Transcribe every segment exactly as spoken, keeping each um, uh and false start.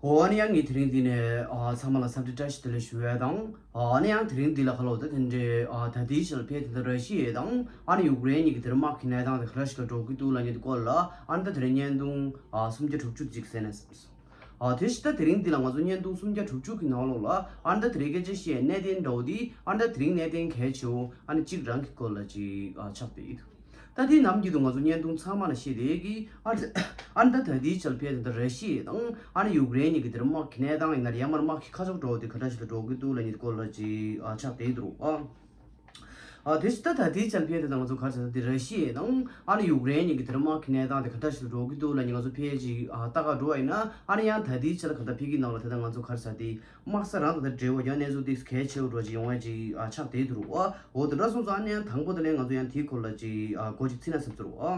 འོ་ཨ་ནི་ཡང་ངས་དེ་རིང་འདི་ནས་ཨ་ཚང་མ་ལ་འཚམས་འདྲི་བཀྲ་ཤིས་བདེ་ལེགས་ཞུ་ཡས་དང་། ཨ་ནི་ཡང་དེ་རིང་འདི་ལ་ཁ་ལོ་ད་དེ་འདྲའི་ཨ་ད་ལྟའི་ཆར་ཕེབས་དེ་ད་ར་ཤི་ཡ་དང་ཨ་ནི་ཡུཀ་རེན་གཉིས་ཀྱི་དེར་དམག་གི་གནས་སྟངས་དེ་ག་འདྲ་ཞིག་ལ་འགྲོ་གི་འདུག་ལབ་མཁན་དེ་སྐོར་ལ་ཨ་ནི་ད་དེ་རིང་བརྙན་ཐུང་ཨ་སུམ་བརྒྱ་དྲུག་ཅུ་ཅིག་གསན་ན་བསམ་སོང་། ཨ་དེ་བཞིན་ད་དེ་རིང་འདི་ལ་ང་ཚོ་བརྙན་ཐུང་སུམ་བརྒྱ་དྲུག་ཅུ་གི་ནང་ལོགས་ལ་ཨ་ནི་ད་དེ་རིང་སྐད་ཆ་བཤད་གནད་དོན་འདྲ་བོ་འདི་ཨ་ནི་ད་དེ་རིང་གནད་དོན་གལ་ཆེ་བོ་ཨ་ནི་གཅིག་རང་གི་སྐོར་ལ་ཅིག་ཨ་ཆགས་བསྡད་ཡོད། ད་དེ་ནམ་རྒྱུན་དུ་ང་ཚོ་བརྙན་ཐུང་ཚང་མ་ལ་བཤད་བསྡད་ཀྱི་ཨ་ནི་ཨ་ནི་ད་ད་ལྟའི་ཆར་ཕེབས་དེ་ད་ར་ཤི་ཡ་དང་ཨ་ནི་ཡུཀ་རེན་གཉིས་ཀྱི་དེར་དམག་གི་གནས་སྟངས་ཡིན་ན་ཡང་མར་དམག་གི་ཁ་ཕྱོགས་འགྲོ་བ་དེ་ག་འདྲ་ཞིག་ལ་འགྲོ་གི་འདུག་ལབ་མཁན་དེ་སྐོར་ལ་ཅིག་ཨ་ཆགས་བསྡད་འདུག་ཨ། ཨ་དེ་བཞིན་ད་ད་ལྟའི་ཆར་ཕེབས་དེ་ད་ང་ཚོ་ག་རེ་ཟེར་ན་དེ་ར་ཤི་ཡ་དང་ཨ་ནི་ཡུཀ་རེན་གཉིས་ཀྱི་དེར་དམག་གི་གནས་སྟངས་དེ་ག་འདྲ་ཞིག་ལ་འགྲོ་གི་འདུག་ལབ་མཁན་ང་ཚོ་ཕལ་ཆེར་ཨ་ལྟ་ག་འགྲོ་བ་ཡིན་ན་ཨ་ནི་ཡང་ད་ལྟའི་ཆར་ལ་ག་འདྲ་ཕེབས་ཀྱི་ནང་ལ་དེ་ད་ང་ཚོ་ག་རེ་ཟེར་དེ་དམག་ས་རང་དང་དེ་འབྲེལ་བ་ཡང་གནས་ཚུལ་དེ་གལ་ཆེ་བོ་འདྲ་ཅིག་ཡོང་བ་ཅིག་ཨ་ཆགས་བསྡད་འདུག་རོ། ཨ་འོ་དེ་འདྲ་སོང་ཙང་ཨ་ནི་ཡང་དང་པོ་དེ་ལས་ང་ཚོ་ཡང་དེའི་སྐོར་ལ་ཅིག་ཨ་གོ་ཅིག་ཚིག་ན་ཟེར་ཚུལ་རོ། ཨ་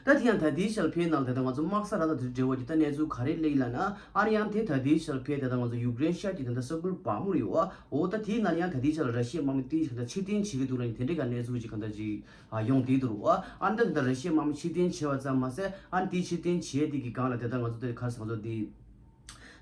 ད་དེ་ཡང་ད་ལྟའི་ཆར་ཕེབས་ནང་ལ་དེ་ད་ང་ཚོ་དམག་ས་རང་དང་དེ་འབྲེལ་བ་ཅིག་ད་གནས་ཚུལ་ག་རེ་སླེབས་ལབ་ན་ཨ་ནི་ཡང་དེ་ད་ལྟའི་ཆར་ཕེབས་དེ་ད་ང་ཚོ་ཡུཀ་རེན་ཤར་གྱི་དེ་འདྲ་ས་ཁུལ་བག་མུར་ཡོད། ཨ་འོ་ད་དེའི་ནང་ཡང་ད་ལྟའི་ཆར་ར་ཤི་ཡའི་དམག་མི་དེ་ད་ཕྱིར་འཐེན་བྱེད་ཀྱི་འདུག་ལབ་ནས་དེ་འདྲའི་ག་གནས་ཚུལ་ཅིག་ག་འདྲ་ཅིག་ཨ་ཡོང་བསྡད་འདུག་རོ། ཨ་ཨ་ནི་ད་ད་ལྟ་ར་ཤི་ཡའི་དམག་མི་ཕྱིར་འཐེན་བྱས་པ་ཙམ་མ་ཟད་ཨ་ནི་དེ་ཕྱིར་འཐེན་བྱས་དེ་གི་སྒང་ལ་དེ་ད་ང་ཚོ་དེ་ག་རེ་ཟེར་ང་ཚོ་དེ།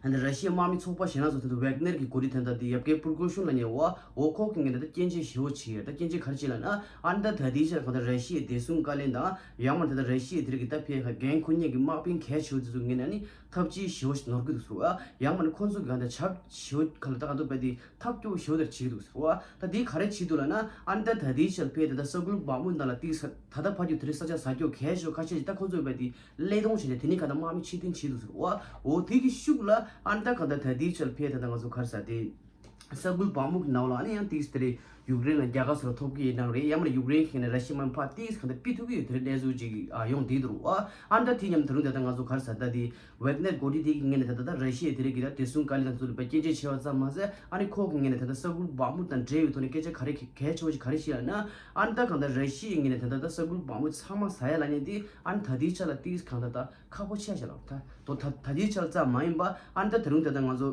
ཨ་ནི་ར་ཤི་ཡའི་དམག་མི་ཚོགས་པ་གཞན་ལ་སོགས་དེ་ཚོ་ཝེག་ནེར་གྱི་འགོ་ཁྲིད་དེ་འདྲ་དེ་ཡབ་གེ་པུར་གོ་ཤུན་ལབ་མཁན་ཡོད། འོ་ཁོ་གི་ངོས་ནས་ད་སྐྱོན་བརྗོད་ཞེ་པོ་བྱས་ཡོད། ད་སྐྱོན་བརྗོད་ག་རེ་བྱས་ལབ་ན་ཨ་ནི་ད་ད་ལྟའི་ཆར་གང་ལྟར་ར་ཤི་ཡའི་བདེ་སྲུང་བཀའ་བློན་དང་ཡང་མིན་ད་ལྟ་ར་ཤི་ཡའི་དེ་རིགས་ཀྱི་ད་ཕེབས་ཁ་འགན་འཁུར་མཁན་གྱི་དམག་དཔོན་གལ་ཆེ་བོ་དེ་ཚོ་ངོས་ནས་ནི་ཐབས་ཇུས་ཞེ་པོ་ཞིག་ནོར་གི་འདུག་ཟེར་བ། ཡང་མིན་ཁོ་ཚོ་གི་གང་ལྟར་བྱ་ཞེ་པོ་ག་ལ་ད་གང་ལྟར་བས་དེ་ཐབས་སྐྱོ་པོ་ཞེ་པོ་དེ་བྱེད་ཀྱི་འདུག་ཟེར་བ། ད་དེ་ག་རེ་བྱེད་འདུག་ལབ་ན་ཨ་ནི་ད་ད་ལྟའི་ཆར་ཕེབས་དེ་ད་ས་ཁུལ་བག་མུ་ནང་ལ་ཏིག་ད་ལྟ་ཕ་གི་དེ་རིང་ས་ཆ་ཟ་སྐྱོ་གལ་ཆེ་བོ་ཁ་ཤས་ཅིག་ད་ཁོ་ཚོ་བས་དེ། ཀླད་སྟོང་བྱས་ནས་དེ་ནས་གང་ལྟར་དམག་མི་ཕྱིར་འཐེན་བྱེད་འདུག་ཟེར་བ། འོ་དེ་གི་ཤུགས་ལ་ཨ་ནི་ད་གང་ལྟར་ད་ལྟའི་ཆར་ཕེབས་དེ་ད་ང་ཚོ་ག་རེ་ཟེར་དེ། ས་ཁུལ་བག་མུ་གི་ནང་ལ་ཨ་ནི་ཡང་ཏིག་དེ་རེད། ཡུཀ་རེན་ལ་རྒྱལ་ཁ་སོགས་ཐོབ་ཀྱི་ཡིན་ནའང་རེད། ཡང་མིན་ཡུཀ་རེན་གྱི་ནས་ར་ཤི་མ་ཕར་ཏིག་གང་ལྟར་ཕུད་ཐུབ་ཀྱི་ཡོད་དེ་རེད་གནས་ཚུལ་ཅིག་ཨ་ཡོང་བསྡད་འདུག་རོ། ཨ་ཨ་ནི་ད་དེ་མཉམ་དུ་རུང་དེ་ད་ང་ཚོ་ག་རེ་ཟེར་ད་དེ་ཝེག་ནེར་འགོ་ཁྲིད་དེ་གི་ངོས་ནས་ད་ད་ད་ར་ཤི་ཡའི་དེ་རིགས་ཀྱི་ད་བདེ་སྲུང་བཀའ་བློན་དང་ཚོ་ལ་བས་སྐྱོན་བརྗོད་བྱས་པ་ཙམ་མ་ཟད་ཨ་ནི་ཁོ་གི་ངོས་ནས་ད་ད་ས་ཁུལ་བག་མུ་དང་འབྲེལ་བའི་ཐོག་ནས་སྐད་ཆ་ག་རེ་གལ་ཆེ་བོ་ཅིག་ག་རེ་བཤད་ལབ་ན་ཨ་ནི་ད་གང་ལྟར་ར་ཤི་ཡའི་ངོས་ནས་ད་ད་ད་ས་ཁུལ་བག་མུ་ཚང་མ་ཟ་ཡ་ལབ་མཁན་དེ་ཨ་ནི་ད་ལྟའི་ཆ་ལ་ཏིག་གང་ལྟར་ད་ཁག་པོ་ཆེ་ཤག་ལབ། ད་དོ་ད་ད་ལྟའི་ཆ་ལ་ཙམ་མ་ཡིན་པ་ཨ་ནི་ད་ད་རུང་ད་ད་ང་ཚོ་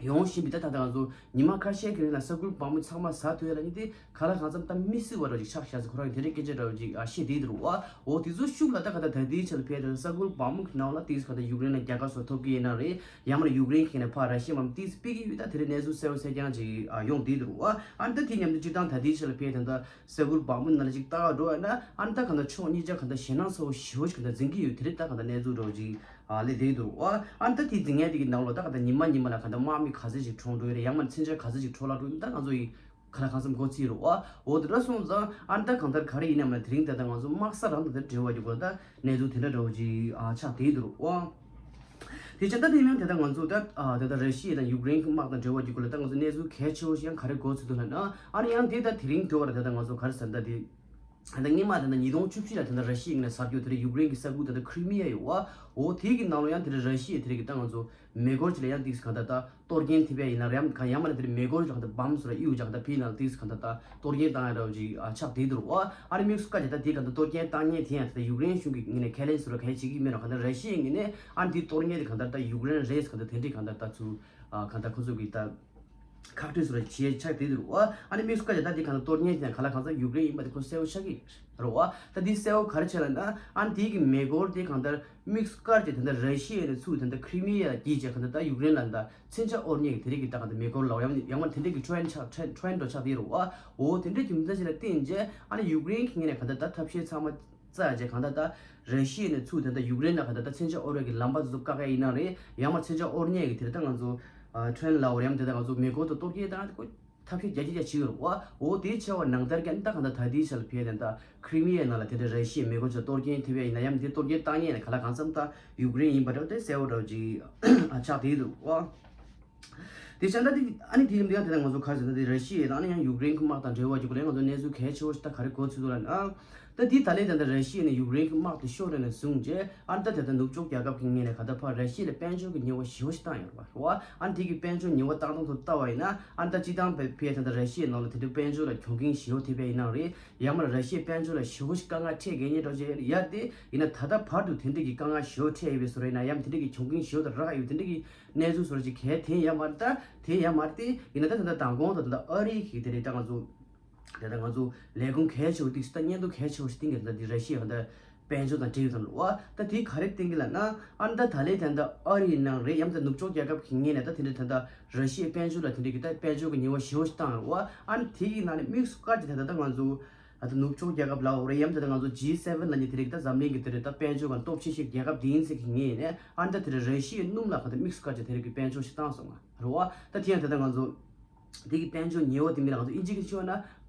ཡོང་བཞིན་པའི་ད་ད་ད་ང་ཚོ་ཉི་མ་ཁ་ཤས་ཀྱི་རིང་ལ་ས་ཁུལ་བག་མུ་ཚང་མ་ཟ་ཐུབ་ཡ་ལབ་མཁན་དེ་ག་ལ་གང་འཚམ་ད་མི་སྲིད་པ་འདྲ་ཅིག་ཆགས་ཤག་ཟེར་ཁོ་རང་གིས་དེ་འདྲའི་སྐད་ཆ་འདྲ་བོ་ཅིག་ཨ་བཤད་བསྡད་འདུག་རོ། ཨ་འོ་དེ་ཚོ་ཤུགས་ལ་ད་ག་ད་ད་ལྟའི་ཆ་ལ་ཕེབས་དེ་ས་ཁུལ་བག་མུ་གི་ནང་ལ་ཏིག་ག་ད་ཡུཀ་རེན་ལ་རྒྱལ་ཁ་སོགས་ཐོབ་ཀྱི་ཡིན་ན་རེད། ཡང་མིན་ཡུཀ་རེན་གྱི་ནས་ཕར་ར་ཤི་ཡའི་དམག་མི་ཏིག་སྤེལ་གྱི་ཡོད། ད་དེ་རིང་གནས་ཚུལ་གསལ་པོ་གསལ་རྐྱང་ཅིག་ཨ་ཡོང་བསྡད་འདུག་རོ། ཨ་ཨ་ནི་ད་དེ་མཉམ་དུ་སྤྱིར་བཏང་ད་ལྟའི་ཆ་ལ་ཕེབས་དེ་ད་ས་ཁུལ་བག་མུ་ནང་ལ་ཅིག་ལྟ་ག་འགྲོ་བ་ན་ཨ་ནི་ད་གང་ལྟར་ཕྱོགས་གཉིས་ཆ་གང་ལྟར་ཞེད་སྣང་ཚ་བོ་ཞེ་པོ་ཞིག་གང་ལྟར་འཛིན་གྱི་ཡོད། དེ་རིང་ད་གང་ལྟར་གནས་ཚུལ་འདྲ་བོ་ཅིག་ཨ་སླེབས་བསྡད་འདུག་རོ། ཨ་ཨ་ནི་ད་དེ་འཛིན་མཁན་དེ་གི་ནང་ལོགས་ད་གང་ལྟར་ཉི་མ་ཉི་མ་ལ་གང་ལྟར་དམག་མི་ག་ཚོད་ཅིག་གྲོངས་འགྲོ་ཡོད་རེད། ཡང་མིན་མཚོན་ཆ་ག་ཚོད་ཅིག་འཕྲོ་བརླག་འགྲོ་ཡོད། ད་ང་ཚོ་ཡི་ག་ལ་གང་འཚམ་མགོ་ཚོས་རོ། ཨ་འོ་དེ་འདྲ་སོང་ཙང་ཨ་ནི་ད་གང་ལྟར་ག་རེ་ཡིན་ནའང་མ་དེ་རིང་ད་ལྟ་ང་ཚོ་དམག་ས་རང་དང་དེ་འབྲེལ་བ་ཡོད་པ་ད་གནས་ཚུལ་དེ་འདྲ་འདྲ་བོ་ཅིག་ཨ་ཆགས་བསྡད་འདུག་རོ། ཨ་དེ་བྱས་ད་དེ་མིན་ད་ལྟ་ང་ཚོ་ད་ཨ་ད་ལྟ་ར་ཤི་ཡ་དང་ཡུཀ་རེན་གྱི་དམག་དང་འབྲེལ་བ་ཡོད་པ་ལ་ད་ང་ཚོ་གནས་ཚུལ་གལ་ཆེ་བོ་ཞིག་ཡང་ག་རེ་མགོ་ཚོས་འདུག་ལབ་ན་ཨ་ནི་ཡང་དེ་ད་དེ་རིང་དུས་བར་ད་ལྟ་ང་ཚོ་ག་རེ་ཟེར་ད་དེ། ད་ལྟ་སྔོན་མ་ད་ལྟ་ཉིས་སྟོང་བཅུ་བཞི་ལ་ད་ལྟ་ར་ཤི་ཡའི་ངོས་ནས་ཟ་རྒྱུ་དེ་རིང་ཡུཀ་རེན་གྱི་ས་ཁུལ་ད་ལྟ་ཁྲི་མི་ཡ་ཡོད་པ། འོ་དེ་གི་ནང་ལ་ཡང་དེ་རིང་ར་ཤི་ཡས་དེ་རིང་གི་ད་ང་ཚོ་མེ་འཁོར་ཅིག་ལ་ཡང་ཏིག་གང་ལྟར་ད་གཏོར་སྐྱོན་ཐེབས་ཡ་ཡིན་ན་རེད། ཡང་ཡང་མིན་ན་དེ་རིང་མེ་འཁོར་ཅིག་གང་ལྟར་བམ་སོགས་ལ་གཡུག་ཅིག་གང་ལྟར་ཕྱིའི་ནང་ཏིག་གང་ལྟར་ད་གཏོར་སྐྱོན་བཏང་ཡ་འདྲ་བོ་ཅིག་ཨ་ཆགས་བསྡད་འདུག་རོ། ཨ་ཨ་ནི་དམིགས་སུ་བཀར་བྱས་ད་དེ་གང་ལྟར་གཏོར་སྐྱོན་བཏང་མཁན་དེ་ཡང་ད་ལྟ་ཡུཀ་རེན་གཞུང་གི་ངོས་ནས་ཁས་ལེན་སོགས་ལ་ག་རེ་བྱེད་ཀྱི་མེད་རུང་གང་ལྟར་ར་ཤི་ཡའི་ངོས་ནས་ཨ་ནི་དེ་གཏོར་མཁན་དེ་གང་ལྟར་ད་ཡུཀ་རེན་རེད་གང་ལྟར་དེ་འདྲའི་གང་ལྟར་ད་ཚུར་ཨ་གང་ལྟར་ཁོ་ཚོ་གི་ད། ཁག་དཀྲི་སོགས་ལ་བྱེད་ཆགས་དེ་འདུག་རོ། ཨ་ནི་དམིགས་སུ་བཀར་བྱས་ད་འདི་གང་ལྟར་གཏོར་མཁན་དེ་ཡང་ག་ལ་གང་འཚམ་ཡུཀ་རེན་ཡིན་པ་དེ་ཁོ་གསལ་པོ་ཆགས་ཀྱི་རེད་བ། ད་འདི་གསལ་པོ་ག་རེ་ཆགས་ལབ་ན་ཨ་ནི་དེའི་གི་མེ་འཁོར་དེ་གང་ལྟར་དམིགས་སུ་བཀར་བྱས་ད་ལྟ་ར་ཤི་ཡ་ནས་ཚུར་ད་ལྟ་ཁྲི་མི་ཡ་བརྒྱུད་བྱས་གང་ལྟར་ད་ཡུཀ་རེན་ལ་ད་མཚོན་ཆ་དབོར་མཁན་གྱི་དེ་རིགས་ཀྱི་ད་གང་ལྟར་མེ་འཁོར་ལ་ཡང་ཡང་མ་དེ་འདྲས་ཀྱི་ཁྲོན་ཆགས་ཁྲོན་ཁྲོན་འགྲོ་ཆགས་དེ་རེད་བ། འོ་དེ་འདྲས་ཀྱི་མི་ཚེ་ཞིག་ལ་བརྟེན་བྱས་ཨ་ནི་ཡུཀ་རེན་གྱི་ངོས་ནས་གང་ལྟར་ད་ཐབས་ཤེས་ཚང་མ། རྩ་བྱས་གང་ལྟར་ད་ར་ཤི་ཡ་ནས་ཚུར་ད་ལྟ་ཡུཀ་རེན་ལ་གང་ལྟར་ད་མཚོན་ཆ་དབོར་བའི་གི་ལམ་པ་དེ་ཚོ་བཀག་ཡ་ཡིན་ན་རེད། ཡང་མ་མཚོན་ཆ་དབོར་མཁན་གྱི་དེ་ལ་ད་ང་ཚོ་ཨ་ཁྲོན་ལ་འོ་རེམ་དེ་ད་ང་ཚོ་མེ་འཁོར་དུ་གཏོར་སྐྱོན་བཏང་ཡ་དེ་ཁོ་ཐབས་ཤེས་རྒྱ་ཆེ་རྒྱ་ཆེ་ཡོད་རེད་བ། འོ་དེ་བྱས་པ་ནང་ལྟར་ཀྱང་ད་གང་ལྟར་ད་ལྟའི་ཆར་ལ་ཕེབས་དེ་ད་ཁྲི་མི་ཡའི་ནང་ལ་དེ་འདྲ་ར་ཤི་ཡའི་མེ་འཁོར་ཚོ་གཏོར་སྐྱོན་ཐེབས་ཡ་ཡིན་ན་ཡང་དེ་གཏོར་སྐྱོན་བཏང་མཁན་ལ་ག་ལ་གང་འཚམ་ད་ཡུཀ་རེན་ཡིན་པ་འདྲ་བ་དེ་གསལ་པོ་འདྲ་བ་ཅིག་ཨ་ཆགས་བསྡད་འདུག་བ། དེ་བྱས་ན་ད་དེ་ཨ་ནི་དེ་ཡིན་དུས་ཡང་དེ་ལ་ང་ཚོ་ག་རེ་ཟེར་ན་དེ་ར་ཤི་ཡ་དང་ཨ་ནི་ཡང་ཡུཀ་རེན་གྱི་དམག་དང་འབྲེལ་བ་ཡོད་པ་ལས་ང་ཚོ་གནས་ཚུལ་གལ་ཆེ་བོ་ཞིག་ད་ག་རེ་གོ་ཚུལ་འདུག་ལབ་ན། ད་དེ་ད་ལན་ད་ལྟ་ར་ཤི་ཡ་ནས་ཡུཀ་རེན་གྱི་དམག་དེ་ཤོར་རེ་ནས་བཟུང་རྗེས་ཨ་ནི་ད་དེ་ལྟ་ནུབ་ཕྱོགས་རྒྱལ་ཁབ་ཀྱི་ངོས་ནས་ག་ད་ཕར་ར་ཤི་ཡ་ལ་དཔལ་འབྱོར་གྱི་ཉེས་པ་ཞེ་པོ་ཞིག་བཏང་ཡོད་རེད་བ། ཨ་ནི་དེ་གི་དཔལ་འབྱོར་ཉེས་པ་བཏང་སྟངས་ཐོག་ལྟ་བ་ཡིན་ན་ཨ་ནི་ད་སྤྱི་བཏང་བས་ཕལ་ད་ལྟ་ར་ཤི་ཡའི་ནང་ལ་དེ་འདྲའི་དཔལ་འབྱོར་ལ་གྱོང་གུན་ཞེ་པོ་ཐེབས་པ་ཡིན་ན་རེད། ཡང་མིན་ར་ཤི་ཡའི་དཔལ་འབྱོར་ལ་ཞེ་པོ་ཞིག་དཀའ་ངལ་འཕྲད་མཁན་ཉེན་རོགས་བྱས་ཡར་ཏེ་ཡིན་ན་ད་ལྟ་བར་དུ་དེ་འདྲ་གི་དཀའ་ངལ་ཞེ་པོ་འཕྲད་ཡོད་པའི་བཟོ་འདྲ་ཡིན་ན་ཡང་དེ་འདྲ་གི་གྱོང་གུན་ཞེ་པོ་དང་རག་ཡོད་དེ་འདྲ་གི་གནས་ཚུལ་བཟོ་འདྲ་ཅིག་གལ་དེ་ཡང་མ་རེད། ད་དེ་ཡང་མ་རེད་དེ་ཡིན་ན་ད་ད་ལྟ་མདང་དགོང་དང་ད་ལྟ་ཨ་རིའི་གི་དེ་རེད། ད་ང་ཚོ་དེ་ད་ང་ཚོ་ལས་ཁུངས་གལ་ཆེ་བོ་ཏིག་ད་སྙན་ཐོ་གལ་ཆེ་བོ་ཞིག་སྟེང་གི་ད་འདི་ར་ཤི་ཡ་ད་ དཔལ་འབྱོར་དང་འབྲེལ་ཡོད་དང་ལོ། ད་དེ་ག་རེ་བསྟན་གི་ལབ་ན། ཨ་ནི་ད་ད་ལན་ད་ལྟ་ཨ་རི་ནང་རེད་ཡང་ད་ནུབ་ཕྱོགས་རྒྱལ་ཁབ་ཀྱི་ངོས་ནས་ད་དེ་འདྲ་ད་ལྟ་ར་ཤི་ཡའི་དཔལ་འབྱོར་ལ་དེ་འདྲ་གི་ད་དཔལ་འབྱོར་གྱི་ཉེས་པ་ཞེ་པོ་ཞིག་བཏང་ཡོད་རེད་བ། ཨ་ནི་དེ་གི་ནང་ནས་དམིགས་སུ་བཀར་ཏེ་ད་ལྟ་ད་ང་ཚོ་ད་ལྟ་ནུབ་ཕྱོགས་རྒྱལ་ཁབ་ལབ་དགོས་རེད་ཡང་ད་ལྟ་ང་ཚོ་ཇི་སེ་ཝེན་ལབ་མཁན་དེ་རིགས་ད་འཛམ་གླིང་གི་དེ་རིགས་ད་དཔལ་འབྱོར་གྱི་སྟོབས་ཆེ་ཤོས་རྒྱལ་ཁབ་དེ་ཡིན་ཟེར་གི་ངོས་ནས། ཨ་ནི་ད་དེ་རིགས་ར་ཤི་ཡའི་སྣུམ་ལ་ག་ད་དམིགས་སུ་བཀར་ཏེ་དེ་རིགས་ཀྱི་དཔལ་འབྱོར་ཞིག་བཏང་སོང་ང་རེད་བ། ད་དེ་ཡང་ད་ལྟ་ང་ཚོ་དེ་གི་དཔལ་འབྱོར་ཉེས་པ་དེ་མིན་ལ་ང་ཚོ་ཨིན་ཇི་གི་ཆེ་བ་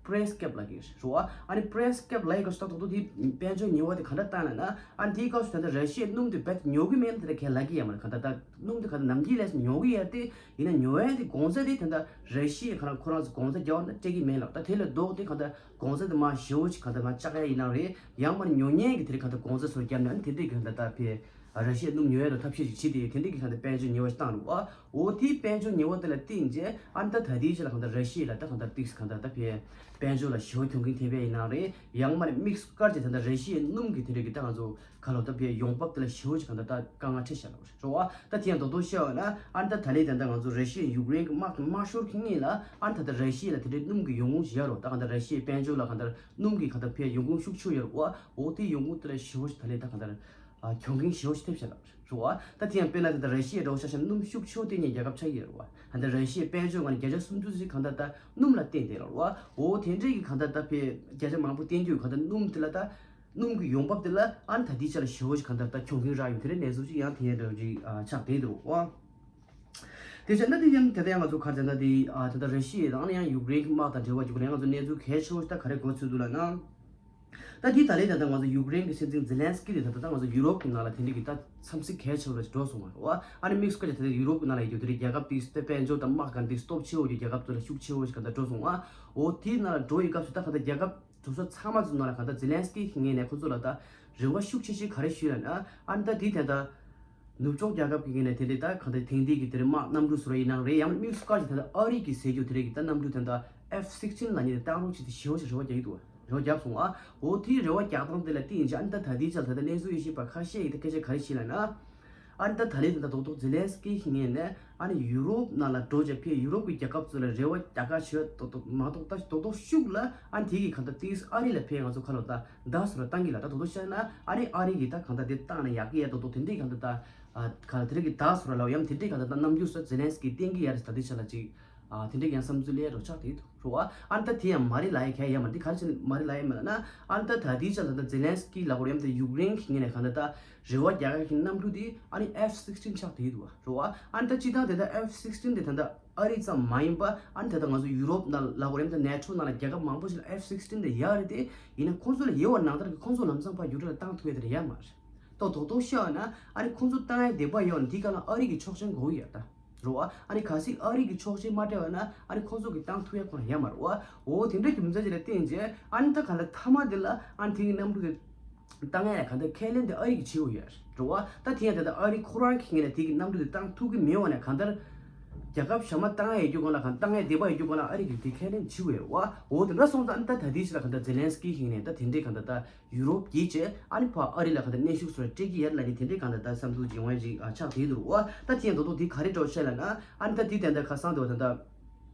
ན་price cap ལབ་ཀྱི་རེད་བ། ཨ་ནི་price cap ལབ་ཡི་ག་ཞུ་ད་དོག་དོག་དེ་དཔལ་འབྱོར་ཉེས་པ་དེ་ག་འདྲ་བཏང་ལབ་ན། ཨ་ནི་དེའི་སྐབས་སུ་ད་ལྟ་ར་ཤི་ཡའི་སྣུམ་དེ་རྦད་ཉོ་གི་མེད་ལབ་དེ་འདྲ་གས་ལབ་ཀྱི་ཡོད་མ་རེད། ག་ད་ད་སྣུམ་དེ་ག་ད་ནམ་རྒྱུན་ལས་ཉོ་གི་ཡོད་དེ། ཡིན་ན་ཉོ་ཡ་དེ་གོང་ཚད་དེ་ད་ལྟ་ར་ཤི་ཡའི་ག་རང་ཁོ་རང་ཚོ་གོང་ཚད་རྒྱག་ན་སྤྲད་ཀྱི་མེད་ལབ། ད་དེ་ལས་ལྡོག་དེ་ག་ད་གོང་ཚད་དེ་མར་ཞེ་པོ་ཅིག་ག་ད་མར་བཅག་ཡ་ཡིན་ན་རེད། ཡང་མར་ཉོ་མཁན་གྱི་དེ་རིགས་ག་ད་གོང་ཚད་སོར་བརྒྱབ་ནས་ཨ་ནི་དེ་འདྲས་གི་ག་ད་ད་ཕེ་ར་ཤི་ཡའི་སྣུམ་ཉོ་ཡ་ལ་ཐབས་ཤེས་ཅིག་བྱེད་དེ་དེ་འདྲས་གི་ག་ད་དཔལ་འབྱོར་ཉེས་པ་ཞིག་བཏང་རེད་བ། འོ་དེའི་དཔལ་འབྱོར་ཉེས་པ་དེ་ལ་བརྟེན་བྱས་ཨ་ནི་ད་ད་ལྟའི་ཆ་ལ་གང་ལྟར་ར་ཤི་ཡ་ལ་ད་གང་ལྟར་ཏིག་གང་ལྟར་ད་ཕེ་དཔལ་འབྱོར་ལ་ཞེ་པོ་གྱོང་གུན་ཐེབས་ཡ་ཡིན་ན་རེད། ཡང་མ་རེད་དམིགས་སུ་བཀར་བྱས་ད་ལྟ་ར་ཤི་ཡའི་སྣུམ་གི་དེ་འདྲ་གི་ད་ང་ཚོ་ག་ལོ་ད་ཕེ་ཡོང་འབབ་དེ་ལ་ཞེ་པོ་ཅིག་གང་ལྟར་ད་དཀའ་ངལ་འཕྲད་བཞག་ལ་རེད་བ། ད་དེ་ཡང་རྡོག་རྡོག་བཤད་པ་ན་ཨ་ནི་ད་ད་ལྟའི་ད་ལྟ་ང་ཚོ་ར་ཤི་ཡ་ཡུཀ་རེན་གི་དམག་དེ་མ་ཤོར་གི་སྔོན་ལ་ཨ་ནི་ད་ལྟ་ར་ཤི་ཡ་ལ་དེ་འདྲའི་སྣུམ་གི་ཡོང་ཁུངས་ཞིག་ཡོད་རེད་བ། ད་གང་ལྟར་ར་ཤི་ཡའི་དཔལ་འབྱོར་ལ་གང་ལྟར་སྣུམ་གི་གང་ལྟར་ཕེ་ཡོང་ཁུངས་ཤུགས་ཆེ་ཡོད་རེད་བ། འོ་དེ་ཡོང་ཁུངས་དེ་ལ་ཞེ་པོ་ཅིག་ད་ལྟའི་ད་གང་ལྟར་ཨ་གྱོང་གུན་ཞེ་པོ་ཞིག་ཐེབས་བཞག་ལ་རེད་བ། ད་དེ་ཡང་དཔེར་ན་དེ་ལྟར་ར་ཤི་ཡའི་འདྲ་བོ་ཆ་བཞག་ན་སྣུམ་ཤུགས་ཆེ་བོ་བཏོན་མཁན་རྒྱལ་ཁབ་ཆགས་ཀྱི་ཡོད་རེད་བ། ད་ལྟ་ར་ཤི་ཡའི་དཔལ་འབྱོར་སྒང་ནས་བརྒྱ་ཆ་སུམ་ཅུ་ཙམ་གང་ལྟར་ད་སྣུམ་ལ་བརྟེན་བསྡད་ཡོད་རེད་བ། འོ་དེ་འདྲས་ཀྱི་གང་ལྟར་ད་ཕེ་བརྒྱ་ཆ་མང་པོ་བརྟེན་རྒྱུ་གང་ལྟར་སྣུམ་དེ་ལ་ད་སྣུམ་གྱི་ཡོང་འབབ་དེ་ལ་ཨ་ནི་ད་ལྟའི་ཆ་ལ་ཞེ་པོ་ཞིག་གང་ལྟར་ད་གྱོང་གུན་རག་ཡོང་དེ་འདྲའི་གནས་ཚུལ་ཅིག་ཡང་དེ་ཡང་འདྲ་བོ་ཅིག་ཨ་ཆགས་བསྡད་འདུག་བ། དེ་བྱས་ན་དེ་ཡང་དེ་ལྟར་ཡང་ང་ཚོ་ག་རེ་ཟེར་ན་དེ་ཨ་ད་ལྟ་ར་ཤི་ཡ་དང་ཡང་ཡུཀ་རེན་གྱི་དམག་དང་འབྲེལ་བ་ཅིག་ལ་ཡང་ང་ཚོ་གནས་ཚུལ་གལ་ཆེ་བོ་ཞིག་ད་ག་རེ་གོ་ཚུལ་འདུག་ལབ་ན། ད་དེ་ད་ལན་ད་ལྟ་ང་ཚོ་ཡུཀ་རེན་གྱི་སྲིད་འཛིན་ཛེ་ལན་སི་ཀི་དེ་ད་ལྟ་ད་ང་ཚོ་ཡུ་རོབ་ཀྱི་ནང་ལ་དེ་འདྲ་གི་ད་འཚམས་གཟིགས་གལ་ཆེ་བ་ཞིག་འགྲོ་སོང་བ་རེད་བ། ཨ་ནི་དམིགས་སུ་བཀར་ཏེ་ད་ལྟ་ཡུ་རོབ་ཀྱི་ནང་ལ་ཡོད་རྒྱུ་དེ་རིགས་རྒྱལ་ཁབ་དེ་དཔལ་འབྱོར་དང་དམག་གང་དེ་སྟོབས་ཆེ་བོ་ཡོད་རྒྱུ་རྒྱལ་ཁབ་ཚོ་ལ་ཤུགས་ཆེ་བོ་ཞིག་ག་ད་འགྲོ་སོང་བ། འོ་དེའི་ནང་ལ་འགྲོ་ཡི་སྐབས་སུ་ད་ག་ད་རྒྱལ་ཁབ་དེ་ཚོ་ཚང་མ་ཚོའི་ནང་ལ་ག་ད་ཛེ་ལན་སི་ཀི་གི་ངོས་ནས་ཁོ་ཚོ་ལ་ད་རེ་བ་ཤུགས་ཆེ་ཤོས་ག་རེ་ཞུས་ལབ་ན། ཨ་ནི་ད་དེ་ད་ལྟ་ནུབ་ཕྱོགས་རྒྱལ་ཁབ་ཀྱི་ངོས་ནས་དེ་འདྲའི་ད་གང་ལྟར་དེང་དུས་ཀྱི་དེ་འདྲའི་དམག་གནམ་གྲུ་བཟོ་ར་ཡིན་ནའང་རེད། ཡང་དམིགས་སུ་བཀར་གྱི་ད་ལྟ་ཨ་རི་གི་ཟེར་རྒྱུ་དེ་འདྲའི་གི་ད་གནམ་གྲུ་ད་ལྟ་ཨེཕ་སིག་སི་ཊིན་ལབ་མཁན་དེ་བཏང་རོགས་བྱེད་དེ་ཞེ་པོ་ཞིག་རེ་བ་རྒྱག་གི་འདུག་རེ་བ་བརྒྱབ་སོང་ཨ། འོ་དེའི་རེ་བ་རྒྱག་སྟངས་དེ་ལ་བལྟས་ཡིན་ཅི་ཨ་ནི་ད་ད་ལྟའི་ཆར་ད་ལྟ་གནས་ཚུལ་དབྱེ་ཞིབ་པ་ཁ་ཤས་ཀྱིས་ད་སྐད་ཆ་ག་རེ་བཤད་ལབ་ན། ཨ་ནི་ད་ད་ལྟའི་ད་ལྟ་རྡོག་རྡོག་ཛེ་ལན་སི་ཀི་གི་ངོས་ནས་ཨ་ནི་ཡུ་རོབ་ནང་ལ་འགྲོ་བྱས་ཕེ་ཡུ་རོབ་ཀྱི་རྒྱལ་ཁབ་ཚོ་ལ་རེ་བ་རྒྱག་ག་བྱེད་རྡོག་རྡོག་མ་གཏོགས་ད་རྡོག་རྡོག་ཤུགས་ལ་ཨ་ནི་དེ་གི་ག་ད་ཏིས་ཨ་རི་ལ་ཕེ་ང་ཚོ་ཁ་ལོ་ད་ད་སོ་ར་བཏང་གི་ལ་ད་རྡོག་རྡོག་བཤད་ན་ཨ་ནི་ཨ་རི་གི་ད་ག་ད་དེ་བཏང་ན་ཡག་གི་ཡ་རྡོག་རྡོག་དེ་འདྲའི་ག་ད་ད། ཨ་ག་ལ་དེ་རིགས་ཀྱི་ད་སོ་ར་ལ་ཡང་དེ་འདྲའི་ག་ད་ད་རྣམ་འགྱུར་སོགས་ཛེ་ལན་སི་ཀི་བསྟན་གྱི་ཡ་རེད། ད་དེ་ཆ་ལ་ཅིག་ཨ་དེ་འདྲའི་ཡང་བསམ་ཚུལ་ལས་རོ་ཆགས་དེ་འདུག་རོ། ཨ་ནི་ད་དེ་ཡང་མ་རེད་ལབ་ཡ་གལ་ཡ་མ་རེད། དེ་ག་རེ་བྱས་ནས་མ་རེད་ལབ་ཡ་མ་རེད་ན། ཨ་ནི་ད་ད་དེའི་ཆ་ལ་ད་ཛེ་ལན་སི་ཀི་ལ་གོ་རེམ་ད་ཡུཀ་རེན་གྱི་ངོས་ནས་ག་ད་ད་རེ་བ་རྒྱག་ཡ་གི་གནམ་གྲུ་དེ་ཨ་ནི་ཨེཕ་སིག་སི་ཊིན་ཆགས་དེ་འདུག་རོ། ཨ་ནི་ད་སྤྱི་བཏང་དེ་ད་ཨེཕ་སིག་སི་ཊིན་དེ་ད་ད་ཨ་རི་ཙམ་མ་ཡིན་པ་ཨ་ནི་ད་ད་ང་ཚོ་ཡུ་རོབ་ནང་ལ་གོ་རེམ་ད་ནེ་ཊོ་ནང་ལ་རྒྱལ་ཁབ་མང་པོ་ཞིག་ལ་ཨེཕ་སིག་སི་ཊིན་དེ་ཡག་རེད་དེ། ཡིན་ན་ཁོང་ཚོ་ལ་ཡོད་པ་ནང་ལྟར་གྱི་ཁོང་ཚོ་ལམ་སང་ཕར་ཡུཀ་རེན་ལ་བཏང་ཐུབ་ཡ་དེ་ལ་ཡ་མ་རེད། ཏོག་ཏོག་ཏོག་བཤད་པ་ན་ཨ་ནི་ཁོང་ཚོ་བཏང་ཡ་དེ་པ་ཡོད་ན་དེ་ག་ལ་ཨ་རི་གི་ཆོག་མཆན་དགོས་ཀྱི་ཡོད་ད། རེད་བ། ཨ་ནི་གལ་སྲིད་ཨ་རི་གི་ཆོག་མཆན་མ་སྤྲད་པ་ན་ཨ་ནི་ཁོང་ཚོ་གི་བཏང་ཐུབ་ཡ་ཁོ་ན་ཡ་མ་རེད་བ། འོ་དེ་འདྲ་རྒྱུ་མཚན་ཅིག་ལ་བརྟེན་རྗེས་ཨ་ནི་ད་ག་ལ་མཐའ་མ་དེ་ལ་ཨ་ནི་དེ་གི་གནམ་གྲུ་དེ་བཏང་ཡ་ག་འདྲ་ཁས་ལེན་དེ་ཨ་རི་གི་བྱེད་དགོས་ཡོད་རེད་བ། ད་དེ་ཡང་དེ་ད་ཨ་རི་ཁོ་རང་གི་ངོས་ནས་དེ་གི་གནམ་གྲུ་དེ་བཏང་ཐུབ་གི་མེད་པ་ན་ག་འདྲ་རྒྱལ་ཁབ་གཞན་མ་བཏང་ཡ་ཡོད་རྒྱུ་གོང་ལ་ག་བཏང་ཡ་དེ་པ་ཡོད་རྒྱུ་གོང་ལ་ཨ་རི་གི་དེ་ཁས་ལེན་བྱེད་དགོས་ཡོད་རེད་བ། འོ་དེ་འདྲ་སོང་ཙང་ཨ་ནི་ད་ད་དེ་ཞིག་ལ་ག་འདྲ་ཛེ་ལན་སི་ཀི་གི་ངོས་ནས་ད་དེ་འདྲའི་ག་འདྲ་ད། ཡུ་རོབ་བརྒྱུད་བྱས་ཨ་ནི་ཕར་ཨ་རི་ལ་ག་ད་གནོན་ཤུགས་སོགས་སྤྲད་ཀྱི་ཡོད་ལབ་ནི་དེ་འདྲའི་གང་ལྟར་ད་བསམ་ཚུལ་ཅིག་ཡོང་བ་ཅིག་ཨ་ཆགས་བསྡད་འདུག་བ། ད་དེ་ཡང་རྡོག་རྡོག་དེ་ག་རེ་འགྲོ་ཤེས་ལབ་ན་ཨ་ནི་ད་དེ་དེ་འདྲ་ཁ་སང་དུ་བ་ད་ད་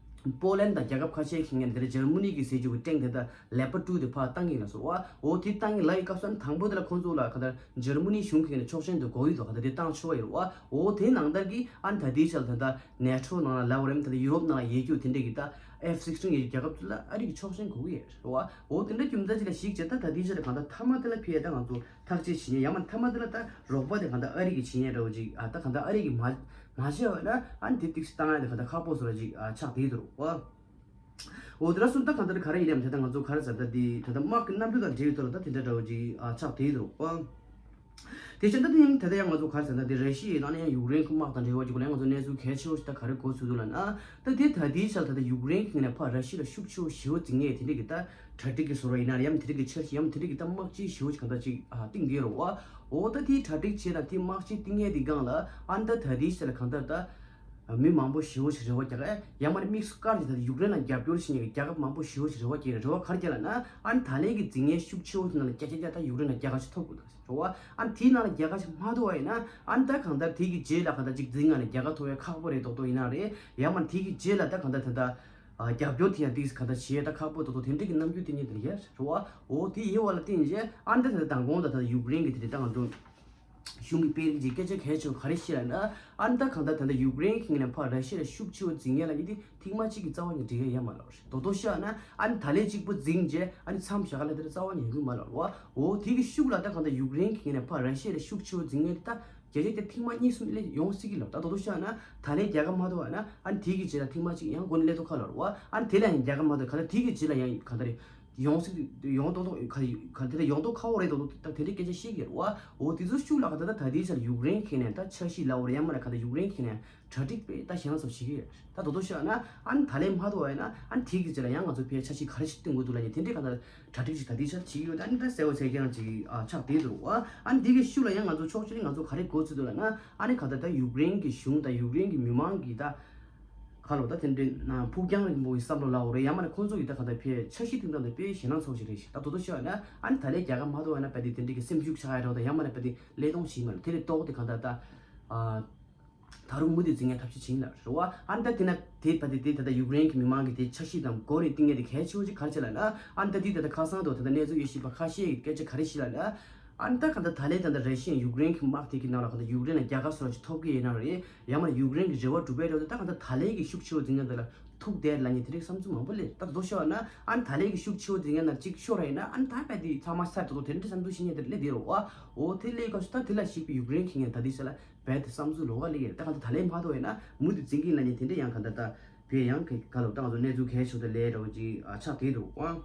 པོ་ལན་དང་རྒྱལ་ཁབ་ཁ་ཤས་ཤིག་ངས་འདིར་འཇར་མ་ནི་གི་ཟེར་རྒྱུ་གི་ཀྲེང་དེ་ད་ལེ་པར་ཊུ་དེ་ཕར་བཏང་གི་ཡིན་ལ་སོ་བ། འོ་དེ་བཏང་གི་ལབ་ཡི་སྐབས་སུ་ཨ་ནི་དང་པོ་དེ་ལ་ཁོང་ཚོ་ལ་ག་ད་འཇར་མ་ནི་གཞུང་གི་ནས་ཆོག་མཆན་དུ་དགོས་ཡོད་དོ། ག་ད་དེ་བཏང་ཆོག་ཡོད་བ། འོ་དེ་ནང་ལྟར་གྱི་ཨ་ནི་ད་དེའི་ཆ་ལ་ད་ད་ནེ་ཊོ་ནང་ལ་ལབ་རེམ་ད་ད་ཡུ་རོབ་ནང་ལ་ཡོད་རྒྱུ་དེ་འདྲའི་གི་ད་ཨེཕ་སིག་སི་ཊིན་ཡོད་རྒྱལ་ཁབ་ཚོ་ལ་ཨ་རི་གི་ཆོག་མཆན་དགོས་ཀྱི་ཡོད་རེད་བ། འོ་དེ་འདྲ་རྒྱུ་མཚན་ཅིག་ལ་གཞིགས་བྱས་ད་ད་དེའི་ཆ་ལ་གང་ལྟར་མཐའ་མ་དེ་ལ་ཕེ་ད་ང་ཚོ་ཐག་གཅོད་བྱེད་ཉན་ཡང་མ་མཐའ་མ་དེ་ལ་ད་རོགས་པ་དེ་གང་ལྟར་ཨ་རི་གི་བྱེད་ཉན་འདྲ་བོ་ཅིག་ཨ་ད་གང་ལྟར་ཨ་རི་གི་མ་མ་བྱས་པ་ན་ཨ་ནི་དེ་ཏིག་སི་བཏང་ཡ་དེ་གང་ལྟར་ཁག་པོ་བཟོ་འདྲ་ཅིག་ཨ་ཆགས་བསྡད་འདུག་བ། འོ་དེ་ལ་སུམ་ད་གང་ལྟར་ག་རེ་ཡིན་ནམ་དེ་ད་ང་ཚོ་ག་རེ་ཟེར་ད་དེ་ད་ད་དམག་གི་གནམ་གྲུ་དང་འབྲེལ་བའི་ཐོག་ལ་ད་དེ་འདྲ་འདྲ་བོ་ཅིག་ཨ་ཆགས་བསྡད་འདུག་བ། དེ་བཞིན་ད་དེ་ཡང་དེ་ལྟར་ཡང་ང་ཚོ་ག་རེ་ཟེར་ན་དེ་ར་ཤི་ཡའི་ནང་ནས་ཡང་ཡུཀ་རེན་གྱི་དམག་དང་འབྲེལ་བ་ཅིག་ལ་ཡང་ང་ཚོ་གནས་ཚུལ་གལ་ཆེ་བོ་ཞིག་ད་ག་རེ་གོ་ཚུལ་འདུག་ལབ་ན། ད་དེ་ད་དེའི་ཆར་ད་ལྟ་ཡུཀ་རེན་གྱི་ངོས་ནས་ཕར་ར་ཤི་ཡ་ལ་ཤུགས་ཆེ་བོ་ཞེ་པོ་འཛིང་ངེས་དེ་འདྲ་གི་ད་གྲ་སྒྲིག་གི་བཟོ་འདྲ་ཡིན་ན་ཡང་དེ་འདྲ་གི་འཆར་གཞི་ཡང་དེ་འདྲ་གི་ད་དམག་སྤྱི་ཞེ་པོ་ཞིག་གང་ལྟར་ཅིག་ཨ་བཏིང་གི་ཡོད་རེད་བ། འོ་ད་དེའི་གྲ་སྒྲིག་བྱས་ན་དེ་དམག་སྤྱི་བཏིང་ངེས་དེ་སྒང་ལ་ཨ་ད་ད་དེའི་ཆར་ལ་གང་ལྟར་ད་མི་མང་པོ་ཞེ་པོ་ཞིག་རེ་བ་རྒྱག་ཡ་ཡང་མ་ནི་དམིགས་སུ་བཀར་ནས་ད་ལྟ་ཡུཀ་རེན་ལ་རྒྱབ་སྐྱོར་བྱེད་མཁན་གྱི་རྒྱལ་ཁབ་མང་པོ་ཞེ་པོ་ཞིག་རེ་བ་རྒྱག་རེ་བ་ག་རེ་རྒྱག་ལབ་ན་ཨ་ད་ལན་གྱི་འཛིང་ངེས་ཤུགས་ཆེ་བོ་དེ་ནང་ལ་བརྒྱ་ཆ་བརྒྱ་ད་ཡུཀ་རེན་ལ་རྒྱལ་ཁ་ཞིག་ཐོབ་དགོས་ད། རེད་བ། ཨ་ནི་དེའི་ནང་ལ་རྒྱལ་ཁ་ཞིག་མ་ཐོབ་པ་ཡིན་ན་ཨ་ནི་ད་གང་ལྟར་དེ་གི་རྗེས་ལ་གང་ལྟར་ཅིག་འཛིང་ང་ནས་རྒྱལ་ཁ་ཐོབ་ཡ་ཁག་པོ་རེད་མདོག་མདོག་ཡིན་ན་རེད། ཡང་མ་དེ་གི་རྗེས་ལ་ད་གང་ལྟར་ད་ལྟ་ རྒྱབ་སྐྱོར་དེ་ཡང་ཏིག་ག་ད་བྱེད་ད་ཁག་པོ་ཏོག་ཏོག་དེ་འདྲ་གི་རྣམ་འགྱུར་དེ་ཉིད་དེ་ཡ་རེད་བ། འོ་དེ་ཡི་བ་ལ་བརྟེན་རྗེས་ཨ་འདི་ད་དང་གོང་ད་ད་ཡུཀ་རེན་གི་དེ་རེད་ད་ང་ཚོ་གཞུང་གི་དཔེ་རིགས་ཀྱི་སྐད་ཆ་གལ་ཆེ་བ་ག་རེ་ཤེས་ལ་ན། ཨ་ནི་ད་གང་ལྟར་ད་ལྟ་ཡུཀ་རེན་གྱི་ངོས་ནས་ཕར་ར་ཤི་ཡ་ལ་ཤུགས་ཆེ་བོ་འཛིང་ཡ་ལ་ཡིན་ཏེ་ཐེངས་མ་གཅིག་གི་རྩ་བ་ནས་འགྲིག་ཡ་ཡ་མ་ལོ་རེད། དོ་དོ་ཤ་ན་ཨ་ནི་ད་ལས་གཅིག་པུ་འཛིང་རྗེས་ཨ་ནི་མཚམས་བཞག་ལ་དེར་རྩ་བ་ནས་ཡོང་གི་མ་ལོ་བ། འོ་དེ་གི་ཤུགས་ལ་ད་གང་ལྟར་ཡུཀ་རེན་གྱི་ངོས་ནས་ཕར་ར་ཤི་ཡ་ལ་ཤུགས་ཆེ་བོ་འཛིང་ཡ་དེ་ད་རྒྱ་ཆེ་དེ་ཐེངས་མ་གཉིས་གསུམ་ལས་ཡོང་སྲིད་ཀྱི་ལོ། ད་དོ་དོ་ཤ་ན་ད་ལས་རྒྱལ་ཁ་མ་ཐོབ་བ་ན་ཨ་ནི་དེ་གི་རྗེས་ལ་ཐེངས་མ་གཅིག་ཡང་འགོ་ནས་སླེབས་ཐུབ་ཁ་ལོ་རེད་བ། ཨ་ནི་དེ་ལ་ཡང་རྒྱལ་ཁ་མ་ཐོབ་གང་ལྟར་དེ་གི་རྗེས་ལ་ཡང་གང་ལྟར་ཡོང་སྲིད་ཡོང་ཏོག་ཏོག་ག་ག་དེ་ལ་ཡོང་ཏོག་ཁ་བོ་རེད་ཏོག་ཏོག་ད་དེ་འདྲའི་སྐད་ཆ་བཤད་ཀྱི་རེད་བ། འོ་དེ་ཚོ་ཤུགས་ལ་ག་ད་ད་ད་དེའི་ཆར་ཡུཀ་རེན་ཁེ་ནས་ད་འཆར་གཞི་ལ་འོ་རེད་ཡང་མ་རེད་ག་ད་ཡུཀ་རེན་ཁེ་ནས་གྲ་སྒྲིག་པས་ད་གཞན་ཚོ་བྱེད་ཀྱི་ཡོད་ད་དོ་དོ་ཤོད་ན་ཨ་ནི་ད་ལས་མ་ཐོ་བ་ཡིན་ན་ཨ་ནི་དེའི་གི་རྗེས་ལ་ཡང་ང་ཚོ་ཕའི་འཆར་གཞི་ག་རེ་ཞིག་བཏིང་དགོས་འདུག་ལ་ནི་དེ་འདྲའི་ག་ད་གྲ་སྒྲིག་ཞིག་ད་དེའི་ཆར་བྱེད་ཀྱི་ཡོད་ད་ཨ་ནི་ད་གསལ་བོ་གསལ་རྐྱང་ཅིག་ཆགས་བསྡད་འདུག་བ། ཨ་ནི་དེ་གི་ཤུགས་ལ་ཡང་ང་ཚོ་ཕྱོགས་གཅིག་ནས་ང་ཚོ་ག་རེ་དགོས་ཚུལ་འདུག་ལ་ན་ཨ་ནི་ག་ད་ད་ཡུཀ་རེན་གི་གཞུང་ད་ཡུཀ་རེན་གི་མི་མང་གི་ད། ཁ་ལོ་ད་དེ་འདྲའི་ཕུགས་རྒྱང་རིང་པོ་གི་བསམ་བློ་ལའོ་རེད་ཡང་མ་ནི་ཁོང་ཚོ་ཡི་ད་ག་ད་ཕའི་འཆར་གཞི་སྟེང་ད་ད་དཔེ་ཞེད་སྣང་ཚོགས་ཤིག་རེད་ཤག་ད་དོ་དོ་ཤོད་ན་ཨ་ནི་ད་ལས་རྒྱལ་ཁ་མ་ཐོབ་ན་པ་དེ་དེ་འདྲའི་གི་སེམས་ཤུགས་ཆག་ཡ་རོགས་ད་ཡང་མ་ནི་པ་དེ་ཀླད་སྟོང་ཞིག་མ་རེད་དེ་རེད་ཏོག་དེ་ག་ད་ད་ད་རུང་མུ་མཐུད་འཛིང་ཡ་ཐབས་ཤེས་བྱིན་ལ་རེད་བ། ཨ་ནི་ད་དེ་ན་དེ་པ་དེ་དེ་ད་ད་ཡུཀ་རེན་གི་མི་མང་གི་དེ་འཆར་གཞི་དང་མགོ་ནས་བཏིང་ཡ་དེ་གལ་ཆེ་བོ་ཅིག་ག་རེ་བྱས་ལ་ན་ཨ་ནི་ད་དེ་ད་ད་ཁ་སང་དུ་ད་ད་གནས་ཚུལ་ཡོད་ཤིག་པ་ཁ་ཤས་ཀྱི་སྐད་ཆ་ག་རེ་ཤི་ལ་ན། ཨ་ནི་ད་ག་ད་ད་ལས་ད་ད་ར་ཤི་ཡན་ཡུཀ་རེན་གྱི་དམག་དེ་གི་ནང་ལ་ག་ད་ཡུཀ་རེན་ལ་རྒྱལ་ཁ་སོགས་ཅིག་ཐོབ་ཀྱི་ཡིན་ན་རེད་ཡང་མ་ཡུཀ་རེན་གྱི་རེ་བ་འགྲུབ་པའི་རོགས་ད་ད་ག་ད་ད་ལས་ཀྱི་ཤུགས་ཆེ་བོ་འཛིན་ན་ད་ལ་ཐུག་བསྡད་ལ་ཉེ་དེ་རིགས་བསམ་ཚུལ་མང་པོ་སླེབས་ད་དོ་ཤོར་ན་ཨ་ནི་ད་ལས་ཀྱི་ཤུགས་ཆེ་བོ་འཛིན་ན་ན་གཅིག་ཤོར་ར་ཡིན་ན་ཨ་ནི་ད་བས་དེ་ཚང་མ་སར་དོ་དོ་དེ་འདྲ་བསམ་ཚུལ་ཤེས་ཉེ་དེ་སླེབས་དེ་རོགས་ཨ་འོ་དེ་སླེབས་སྐབས་སུ་ད་དེ་ལ་ཞིག་པའི་ཡུཀ་རེན་གྱི་ངས་ད་དེ་ས་ལ་བས་དེ་བསམ་ཚུལ་ལོགས་ཀ་སླེབས་ཡོད་ད་ག་ད་ད་ལས་མ་ཐོ་ཡིན་ན་མུ་མཐུད་འཛིན་གྱི་ལ་ཉེ་དེ་འདྲ་ཡང་ག་ད་ད་བས་ཡང་ག་ལོ་ད་ང་ཚོ་གནས་ཚུལ་གལ་ཆེ་བོ་དེ་ལས་རོགས་ཅིག་ཆགས་དེ་འདུག་ཨ།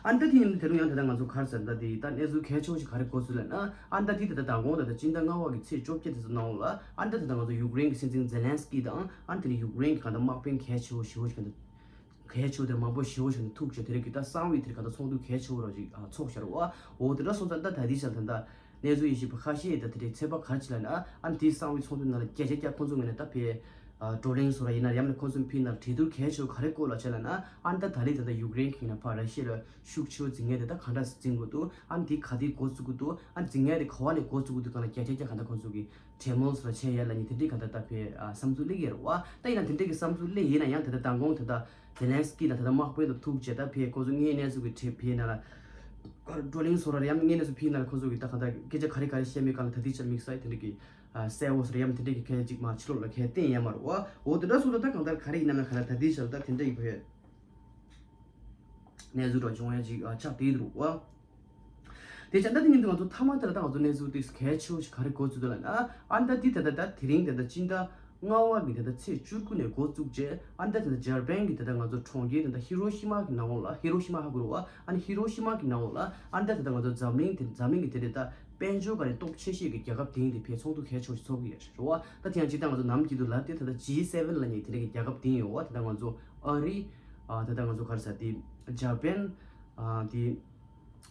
ཨ་ནི་ད་དེ་ཡིན་དེ་རུང་ཡང་ད་ལྟ་ང་ཚོ་ག་རེ་ཟེར་ད་དེ་ད་གནས་ཚུལ་གལ་ཆེ་བོ་ཞིག་ག་རེ་གོ་ཚུལ་ལབ་ན་ཨ་ནི་ད་དེ་ད་ལྟ་མདང་དགོང་ད་ལྟ་སྤྱི་ཟླ་ལྔ་པ་གི་ཚེས་བཅོ་བརྒྱད་དེ་ཚོ་ནང་ལ་ཨ་ནི་ད་ད་ལྟ་ང་ཚོ་ཡུཀ་རེན་གྱི་སྲིད་འཛིན་ཛེ་ལན་སི་ཀི་དང་ཨ་ནི་དེ་ནས་ཡུཀ་རེན་གྱི་གང་ལྟར་དམག་དཔོན་གལ་ཆེ་བོ་ཞེ་བོ་ཞིག་གང་ལྟར་གལ་ཆེ་བོ་དེ་མང་པོ་ཞེ་བོ་ཞིག་ཐུག་བྱས་དེ་རིང་གི་ད་གསང་བའི་དེར་གང་ལྟར་ཚོགས་འདུ་གལ་ཆེ་བོ་རོ་ཞིག་ཚོགས་བཞག་རོ་ཨ་འོ་དེ་འདྲ་སོང་ཙང་ད་ད་དེ་ཆ་ད་ད། གནས་ཚུལ་ཡིན་ཞིག་པ་ཁ་ཤས་ད་དེ་རེད་ཚོད་དཔག་ག་རེ་བྱེད་ལ་ན་ཨ་ནི་དེའི་གསང་བའི་ཚོགས་འདུ་ནང་ལ་བརྒྱ་ཆ་བརྒྱ་ཁོང་ཚོ་ངོས་ནས་ད་ཕའི་བགྲོ་གླེང་བཟོ་ར་ཡིན་ན་ཡང་ན་ཁོང་ཚོ་ཕའི་ནང་གྲོས་བསྡུར་གལ་ཆེ་བ་ག་རེ་བཀོད་ལ་བྱེད་ལ་ན་ཨ་ནི་ད་ད་ལི་ད་ད་ཡུཀ་རེན་གྱི་ནང་ཕར་ར་ཤི་ཡ་ལ་ཤུགས་ཆེ་བ་འཛིང་ངེས་དེ་ད་ག་འདྲ་འཛིང་དགོས་འདུག་ཨ་ནི་དེ་ག་དེ་འགོ་བཙུགས་དགོས་འདུག་ཨ་ནི་འཛིང་ངེས་དེ་ག་བ་ནས་འགོ་བཙུགས་དགོས་འདུག་ག་ལ་བརྒྱ་ཆ་བརྒྱ་ག་ད་ཁོང་ཚོ་གི་གྲོས་མོལ་བཟོ་ར་བྱེད་ཡ་ལ་ནི་དེ་འདྲའི་ག་ད་ད་ཕའི་བསམ་ཚུལ་སླེབས་ཡ་རེད་བ། ད་ཡིན་ན་དེ་འདྲའི་གི་བསམ་ཚུལ་སླེབས་ཡིན་ན་ཡང་ད་ད་མདང་དགོང་ད་ད། ཛེ་ལན་སི་ཀི་ལ་ད་ལྟ་དམག་དཔོན་དང་ཐུག་བྱས་ད་ཕེ་ཁོ་ཚོ་དངོས་གནས་སུ་གི་ཁྲིད་ཕེ་ན་ལ་བགྲོ་གླེང་བཟོ་ར་ཡང་དངོས་གནས་སུ་ཕེ་ན་ལ་ཁོ་ཚོ་གི་ད་ག་ད་སྐད་ཆ་ག་རེ་ག་རེ་བཤད་མེད་གང་ལ་ད་དེ་ཆ་དམིགས་བསལ་དེ་འདྲ་གི་གསལ་བོ་བཟོ་ར་ཡང་དེ་འདྲ་གི་ཁ་ཅིག་མ་ཕྱི་ལོགས་ལ་ཁ་བསྟན་ཡ་མ་རུ་བ་འོ་དེ་འདྲ་སོང་ད་ད་གང་ལྟར་ག་རེ་ཡིན་ན་མེད་གང་ལ་ད་དེ་ཆ་ལ་ད་དེ་འདྲ་གི་ཕེ་གནས་ཚུལ་ར་བྱུང་ཡ་ཅིག་ཆགས་དེ་རུ་བ། དེ་བྱས་ད་དེ་ཉིན་དུ་ང་ཚོ་མཐའ་མ་དེ་ལ་ད་ང་ཚོ་གནས་ཚུལ་ཏིག་གལ་ཆེ་བོ་ཞིག་ག་རེ་འགོ་ཚུགས་འདུག་ལབ་ན་ཨ་ད་དེ་ད་ད་ད་དེ་རིང་ད་ད་སྤྱི་ཟླ་ལྔ་པ་གི་ད་ད་ཚེས་བཅུ་དགུ་ནས་འགོ་བཙུགས་རྗེས་ཨ་ད་ད་ད་འཇར་པན་གི་ད་ད་ང་ཚོ་གྲོང་ཁྱེར་ད་ད་ཧི་རོ་ཤི་མ་གི་ནང་ལ་ཧི་རོ་ཤི་མ་ཧ་གོ་རུ་བ་ཨ་ནི་ཧི་རོ་ཤི་མ་གི་ནང་ལ་ཨ་ད་ད་ད་ང་ཚོ་འཛམ་གླིང་དེ་འཛམ་གླིང་གི་དེ་རེད་ད་དཔལ་འབྱོར་ག་རེ་སྟོབས་ཆེ་ཤོས་ཀྱི་རྒྱལ་ཁབ་དེང་དེ་ཕེ་ཚོགས་འདུ་གལ་ཆེ་བོ་ཞིག་ཚོགས་གི་ཡོད་རེད་བ། ད་དེ་ཡང་སྤྱིར་བཏང་ང་ཚོ་ནམ་རྒྱུན་དུ་ལབ་དེ་ད་ད་ཇི་སེ་ཝེན་ལབ་མཁན་དེ་འདྲ་གི་རྒྱལ་ཁབ་དེང་ཡོད་བ། ད་ད་ང་ཚོ་ཨ་རི་ཨ་ད་ད་ང་ཚོ་ག་རེ་ཟེར་དེ་འཇར་པན་ཨ་དེ།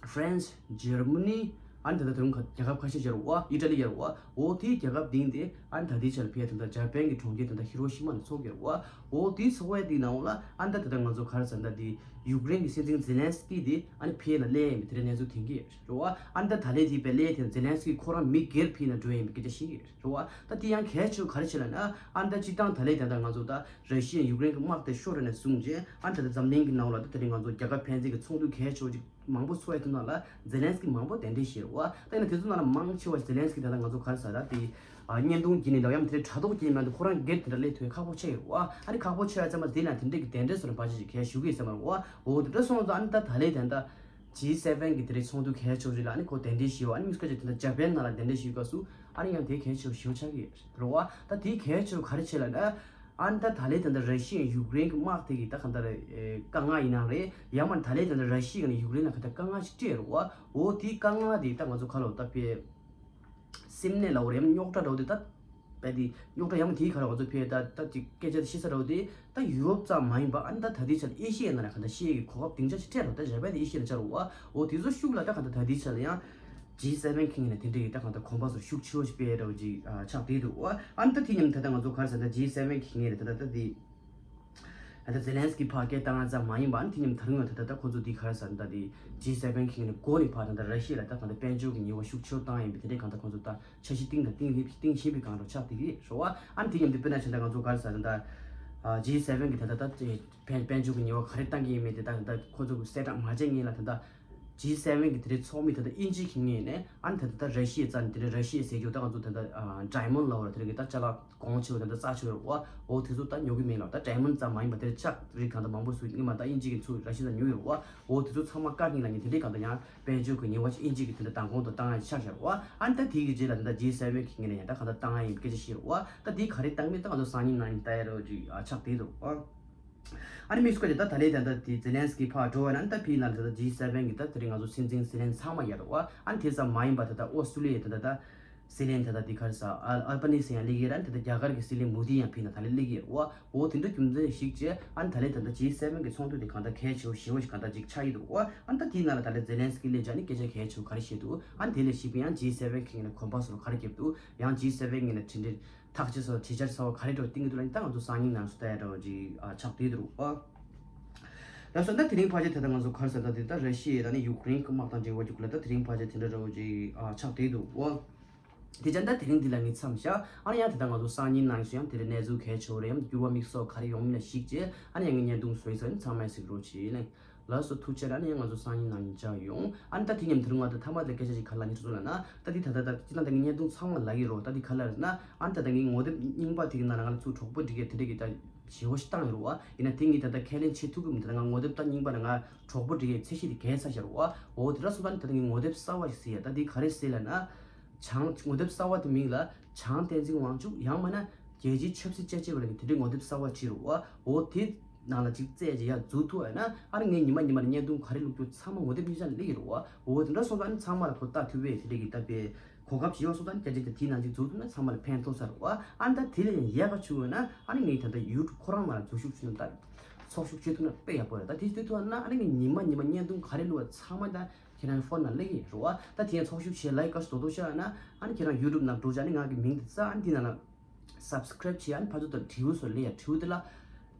ཧྥ་རན་སི། འཇར་མ་ནི། ཨ་ནི་ད་ལྟ་དེ་རིང་ཁ་རྒྱལ་ཁབ་ཁ་ཤས་ཡོད་རེད་བ། ཨི་ཊ་ལི་ཡོད་རེད་བ། འོ་དེའི་རྒྱལ་ཁབ་དེང་དེ་ཨ་ནི་ད་ལྟའི་ཆར་ཕེ་ད་ལྟ་འཇར་པན་གྱི་གྲོང་ཁྱེར་ད་ལྟ་ཧི་རོ་ཤི་མ་ནས་ཚོགས་ཡོད་རེད་བ། འོ་དེའི་ཚོགས་པའི་དེའི་ནང་ལ་ཨ་ནི་ད་ད་ལྟ་ང་ཚོ་ག་རེ་ཟེར་ད་དེ་ཡུཀ་རེན་གྱི་སྲིད་འཛིན་ཛེ་ལན་སི་ཀི་དེ་ཨ་ནི་ཕེ་ལ་སླེབས་ཡིན་པའི་དེ་འདྲའི་གནས་ཚུལ་ཐོན་གྱི་ཡོད་རེད་བ། ཨ་ནི་ད་ད་ལྟའི་དེ་ཕེ་སླེབས་དེ་ཛེ་ལན་སི་ཀི་ཁོ་རང་མི་སྒེར་ཕེ་ན་འགྲོ་ཡིན་པའི་སྐད་ཆ་བཤད་ཀྱི་ཡོད་རེད་བ། ད་དེ་ཡང་གལ་ཆེ་བ་ག་རེ་བྱེད་ལབ་ན་ཨ་ནི་ད་སྤྱིར་བཏང་ད་ལྟའི་ད་ལྟ་ང་ཚོ་ད་ར་ཤི་ཡ་ཡུཀ་རེན་གྱི་དམག་དེ་ཤོར་རེ་ནས་བཟུང་རྗེས་ཨ་ནི་ད་ལྟ་འཛམ་གླིང་གི་ནང་ལ་ད་དེ་རིང་ང་ཚོ་རྒྱལ་ཁབ་ཕན་ཚུན་གྱི་ཚོགས་འདུ་གལ་ཆེ་བ་ཅིག་མང་པོ་ཚོགས་ཡ་དེ་ནང་ལ་ཛེ་ལན་སི་ཀི་མང་པོ་གདན་འདྲེན་བྱས་རེད་བ། ད་ཡིན་ན་དེ་ཚོ་ནང་ལ་མང་ཆེ་བ་ཛེ་ལན་སི་ཀི་ད་ལྟ་ང་ཚོ་ག་རེ་ཟེར་ད་དེ་བརྙན་ཐུང་བརྒྱུད་ནས་འདྲ་ཡང་དེ་དྲ་ཐོག་བརྒྱུད་མ་གཏོགས་ཁོ་རང་སྒེར་དེ་འདྲ་སླེབས་ཐུབ་ཡ་ཁག་པོ་ཆགས་ཡོད་རེད་བ། ཨ་ནི་ཁག་པོ་ཆགས་ཡ་ཚང་མ་དེ་ལ་དེ་འདྲ་གི་གདན་འདྲེན་སོགས་ལ་འབའ་ཞིག་གལ་ཞུ་གི་ཡོད་ས་མ་རེད་བ། འོ་དེ་འདྲ་སོང་ཙང་ཨ་ནི་ད་ད་ལས་དེ་འདྲ་ཇི་སེ་ཝེན་གི་དེ་འདྲའི་ཚོགས་འདུ་གལ་ཆེ་བ་ཞིག་ལ་ཨ་ནི་ཁོ་གདན་འདྲེན་ཞུས་བ། ཨ་ནི་དམིགས་བཀར་ཅིག་དེ་འདྲ་འཇར་པན་ནང་ལ་གདན་འདྲེན་ཞུས་སྐབས་སུ་ཨ་ནི་ཡང་དེ་གལ་ཆེ་བ་ཞིག་ཆགས་ཀྱི་ཡོད་རེད་བ། ད་དེ་གལ་ཆེ་བ་ག་རེ་བྱེད་ལབ་ན། ཨ་ནི་ད་ད་ལས་ད་ལྟ་ར་ཤི་ཡ་ཡུཀ་རེན་གྱི་དམག་དེ་གི་ད་གང་ལྟར་དཀའ་ངལ་ཡིན་ན་རེད། ཡང་མ་ད་ལས་ད་ལྟ་ར་ཤི་ཡ་ནས་ཡུཀ་རེན་ལ་ག་ད་དཀའ་ངལ་ཞིག་སྤྲད་རེད་བ། འོ་དེའི་དཀའ་ངལ་དེ་ད་ང་ཚོ་ཁ་ལོ་ད་ཕེ་སེམས་ནད་ལ་འོ་རེམ་རྙོག་དྲ་རོ་དེ་ད་ཕེ་དེ་རྙོག་དྲ་ཡང་མ་དེའི་ཁ་ལ་ང་ཚོ་ཕེ་ད་ད་ཅིག་སྐད་ཆ་དེ་ཤི་ས་རོ་དེ་ད་ཡུ་རོབ་ཙམ་མ་ཡིན་པ་ཨ་ནི་ད་ད་དེའི་ཆ་ལ་ཨེ་ཤི་ཡ་ནང་ལ་ག་ད་ཤི་ཡ་གི་གོ་སྐབས་སྡིངས་ཆ་ཞིག་སྤྲད་རོ་ད་འཇར་པན་དེ་ཨེ་ཤི་ཡ་ལ་ཆ་རོ་བ། འོ་དེ་ཚོ་ཤུགས་ལ་ད་ག་ད་ད་དེའི་ཆ་ལ་ཡང་། ཇི་སེ་ཝེན་ཁེ་ནས་དེ་འདྲའི་ད་གང་ལྟར་གོམ་པ་སོར་ཤུགས་ཆེ་བོ་ཞིག་སྤེལ་འདྲ་བོ་ཅིག་ཆགས་བསྡད་འདུག་བ། ཨ་ནི་ད་དེ་མཉམ་ད་ལྟ་ང་ཚོ་ག་རེ་ཟེར་ན་ཇི་སེ་ཝེན་ཁེ་ནས་ད་ལྟ་ད་དེ་ད་ལྟ་ཛེ་ལན་སི་ཀི་ཕར་སྐད་བཏང་ཙམ་མ་ཡིན་པ། ཨ་ནི་དེ་མཉམ་ད་རུང་ཡང་ད་ལྟ་ད་ཁོ་ཚོ་འདི་ག་རེ་ཟེར་ན་ད་དེ་ཇི་སེ་ཝེན་ཁེ་ནས་འགོ་ནས་ཕར་ད་ལྟ་ར་ཤི་ཡ་ལ་ད་གང་ལྟར་དཔལ་འབྱོར་གྱི་ཉེས་པ་ཤུགས་ཆེ་བོ་བཏང་ཡིན་པའི་དེ་འདྲའི་གང་ལྟར་ཁོ་ཚོ་ད་འཆར་གཞི་བཏིང་དང་བཏིང་བཞིན་པའི་སྒང་རོ་ཆགས་བསྡད་ཀྱི་རེད་བ། ཨ་ནི་དེ་མཉམ་དུ་དཔེར་ན་བྱས་ན་ང་ཚོ་ག་རེ་ཟེར་ན་ད་ ཨ་ཇི་སེ་ཝེན་གི་ད་ལྟ་ད་དཔལ་དཔལ་འབྱོར་གི་ཉེས་པ་ག་རེ་བཏང་གི་ཡིན་མིན་དེ་ད་ད་ཁོ་ཚོ་གི་གསལ་བསྒྲགས་མ་བྱས་སྔོན་ལ་ད་ལྟ་ཇི་སེ་ཝེན་གི་དེ་རིང་ཚོགས་མི་ད་ལྟ་དབྱིན་ཇི་གི་ངོས་ནས་ཨ་ནི་ད་ལྟ་ད་ར་ཤི་ཡའི་རྩ་ནས་དེ་རིང་ར་ཤི་ཡའི་ཟེར་རྒྱུ་ད་ང་ཚོ་ད་ལྟ་ཨ་ཌའི་མོན་ཌི་ལབ་པ་དེ་རིང་གི་ད་ཅ་ལག་གོང་ཆེ་བ་ད་ལྟ་རྩ་ཆེ་བ་རེད་པ། འོ་དེ་ཚོ་ད་ཉོ་གི་མིན་ལབ། ད་ཌའི་མོན་ཌི་ཙམ་མ་ཡིན་པ་དེ་ལ་ལྕགས་རིགས་གང་ལྟར་མང་པོ་ཞིག་སྔོན་མ་ད་དབྱིན་ཇི་གི་ཚུར་ར་ཤི་ཡ་ཉོས་ཡོད་རེད་པ། འོ་དེ་ཚོ་ཚང་མ་བཀག་གི་ཡིན་ལབ་མཁན་དེ་འདྲའི་གང་ལྟར་ཡང་དཔལ་འབྱོར་གྱི་ཉེས་པ་ཞིག་དབྱིན་ཇི་གིས་དེ་འདྲ་མདང་དགོང་དུ་བཏང་ཡ་ཆགས་བཞག་པ། ཨ་ནི་ད་དེའི་གི་རྗེས་ལ་དེ་འདྲ་ཇི་སེ་ཝེན་གི་ངོས་ནས་ཡང་ད་གང་ལྟར་བཏང་ཡ་ཡིན་སྐད་ཆ་བཤད་རེད་པ། ད་དེ་ག་རེ་བཏང་མིན་ད་ང་ཚོ་སང་ཉིན་གནངས་ཉིན་ལྟ་ཡ་རོགས་ཅིག་ཨ་ཆགས་བསྡད་འདུག་པ། ཨ་ནི་དམིགས་སུ་བཀར་ཏེ་ད་ད་ལན་ད་ལྟ་དེ་ཛེ་ལན་སི་ཀི་ཕར་འགྲོ་བ་ན་ད་ཕི་ནང་ད་ལྟ་ཇི་སེ་ཝེན་གི་ད་དེ་རིང་ང་ཚོ་སྲིད་འཛིན་སྲིད་བློན་ཚང་མ་ཡོད་རེད་པ། ཨ་ནི་དེ་ཙམ་མ་ཡིན་པ་ད་ལྟ་ཨོ་སི་ཀྲོ་ལི་ཡའི་ད་ལྟ་ད་སྲིད་བློན་ད་ལྟ་དེ་ག་རེ་ཟེར་ཨལ་ཨལ་པ་ནི་སི་ཡང་སླེབས་ཀྱི་རེད། ཨ་ནི་ད་ལྟ་རྒྱ་གར་གི་སྲིད་བློན་མོ་དི་ཡང་ཕི་ནང་ད་ལན་སླེབས་ཀྱི་རེད་པ། འོ་དེ་འདྲ་རྒྱུ་མཚན་ཞིག་བྱས་ཨ་ནི་ད་ལན་ད་ལྟ་ཇི་སེ་ཝེན་གི་ཚོགས་འདུ་དེ་གང་ལྟར་གལ་ཆེ་བོ་ཞེ་པོ་ཞིག་གང་ལྟར་ཅིག་ཆགས་ཀྱི་འདུག་པ། ཨ་ནི་ད་དེའི་ནང་ལ་ད་ལན་ཛེ་ལན་སི་ཀི་སླེབས་བྱས་ཨ་ནི་སྐད་ཆ་གལ་ཆེ་བོ་ག་རེ་བཤད་འདུག་ཨ་ནི་དེ་ལས་གཞི་པའི་ཡང་ཇི་སེ་ཝེན་གི་ངོས་ནས་གོམ་པ་སོགས་ག་རེ་བརྒྱབ་འདུག་ཡང་ཇི་སེ་ཝེན་གི་ངོས་ནས་དྲི་འདྲི་ཐག་གཅོད་སོགས་གྲོས་འཆར་སོགས་ག་རེ་འགྲོ་བཏིང་གི་འདུག་ལབ་ནི་ད་ང་ཚོ་སང་ཉིན་ནང་སུ་ལྟ་ཡ་འདྲ་བོ་ཅིག་ཨ་ཆགས་བསྡད་འདུག་པ། ལགས་སོ། ད་དེ་རིང་ཕལ་ཆེར་ད་ལྟ་ང་ཚོ་ག་རེ་ཟེར་ད་དེ་ད་ར་ཤི་ཡ་ད་ནི་ཡུཀ་རེན་གི་དམག་དང་འབྲེལ་བ་ཅིག་ལ་ད་དེ་རིང་ཕལ་ཆེར་དེ་འདྲ་འདྲ་བོ་ཅིག་ཨ་ཆགས་བསྡད་འདུག་པ། དེ་ཅན་ད་དེ་རིང་འདི་ལ་ངས་མཚམས་བཞག་ཨ་ནི་ཡང་དེ་ད་ང་ཚོ་སང་ཉིན་ནང་སུ་ཡང་དེ་རིང་གནས་ཚུལ་གལ་ཆེ་བོ་རེད་ཡང་འགྱུར་བ་དམིགས་སོགས་ག་རེ་ཡོང་མིན་ལ་གཞིགས་བྱས་ཨ་ནི་ཡང་ངས་བརྙན་ཐུང་བཟོས་ཚར་ནི་ཚང་མས་གཟིགས་རོགས་བྱེད་ལེ། ལགས་སོ། ཐུགས་རྗེ་ཆེ། ཨ་ནི་ཡང་ང་ཚོ་སང་ཉིན་ནང་ཉིན་མཇལ་ཡོང་། ཨ་ནི་ད་དེ་མཉམ་དུ་ང་ད་ཐ་མ་དེ་སྐད་ཆ་ཞིག་ག་ལ་ཉིན་སོང་ལ་ན་ད་དེ་ད་ད་ད་ཅི་ད་ད་ངའི་བརྙན་ཐུང་ཚང་མ་ལ་ཡི་རོ། ད་དེ་ག་ལ་རེད་ན་ཨ་ནི་ད་ད་ངའི་ངོ་དེབ་རྙིང་པ་དེ་གི་ནང་ལ་ང་ལ་ཚུར་གྲོགས་པོ་འགྲིག་གི་དེ་འདྲ་གི་ད་ཞེ་བོ་ཞིག་བཏང་ཡོད་རོ། ཨ་ཡིན་ན་དེ་ངས་ད་ད་ཁས་ལེན་བྱེད་ཐུབ་གི་མི་འདུག་ད་ང་ངོ་དེབ་ད་རྙིང་པ་ལ་ང་གྲོགས་པོ་འགྲིག་གི་ཚད་གཞི་དེ་བརྒལ་ཚར་ཤག་རོ། ཨ་འོ་དེ་འདྲ་སོང་ད་ནི་ད་ད་ངའི་ངོ་དེབ་གསར་བ་ཞིག་ཟེར་ཡ་ད་དེ་ག་རེ་ཟེར་ལ་ན། བྱང་ངོ་དེབ་གསར་བ་དེ་མིང་ལ་བྱང་བསྟན་འཛིན་དབང་ཕྱུག་ཡང་མིན་ན་རྒྱལ་སྤྱིའི་ཆབ་སྲིད་དཔྱད་ཆས་པ་ལ་ངས་དེ་འདྲའི་ངོ་དེབ་གསར་བ་བྲིས་རོ། ཨ་འོ་དེ་ནང་ལ་ཅིག་བཙལ་ཅིག་ཡར་འཛུལ་ཐུབ་ཨ་ན་ཨ་ནི་ངས་ཉི་མ་ཉི་མ་ལ་བརྙན་ཐུང་ག་རེ་བླུགས་རྒྱུ་ཚང་མ་ངོ་དེབ་གཉིས་ཆ་ལ་སླེབས་ཡོད་རེད་བ། འོ་དེ་འདྲ་སོང་ཙང་ཨ་ནི་ཚང་མ་ལ་གོ་ལྟ་ཐུབ་པས་དེ་འདྲ་གི་ལྟ་བའི་གོ་སྐབས་ཅིག་ཡོད་སོང་ཙང་ཨ་ནི་བསྐྱར་བསྐྱར་དེ་དེའི་ནང་ཅིག་འཛུལ་ཐུབ་ན་ཚང་མ་ལ་ཕན་ཐོགས་ས་རེད་བ། ཨ་ནི་ད་དེ་ལས་ཡང་ཡག་ག་བྱུང་བ་ན་ཨ་ནི་ངས་ད་ལྟ་ཡུ་ཊུབ་ཁོ་རང་ནང་ལ་འཛུལ་ཞུགས་བྱུང་ན་ད་ཚོགས་ཞུགས་བྱེད་ཐུབ་ན་དཔེ་ཡག་པོ་རེད། ད་དེ་བྱེད་ཐུབ་ན་ཨ་ནི་ངས་ཉི་མ་ཉི་མ་བརྙན་ཐུང་ག་རེ་བླུགས་པ་ཚང་མ་ད་ཁྱེད་རང་ཕོན་ནང་སླེབས་ཀྱི་རེད་བ། ད་དེ་ཡང་ཚོགས་ཞུགས་བྱེད་ལ་ཡི་བཀའ་ཞིག་རྡོག་རྡོག་བཤད་ན་ཨ་ནི་ཁྱེད་རང་ཡུ་ཊུབ་ནང་འགྲོ་བྱས་ཨ་ནི་ང་གི་མིང་དེ་རྩ་ཨ་ནི་དེ་ནང་ལ་སབ་སི་ཀ་རེབ་བྱེད་ཨ་ནི་ཕར་ཚུར་དང་དྲིའུ་སོགས་སླེབས་ཡ་དྲིའུ་དེ་ལ་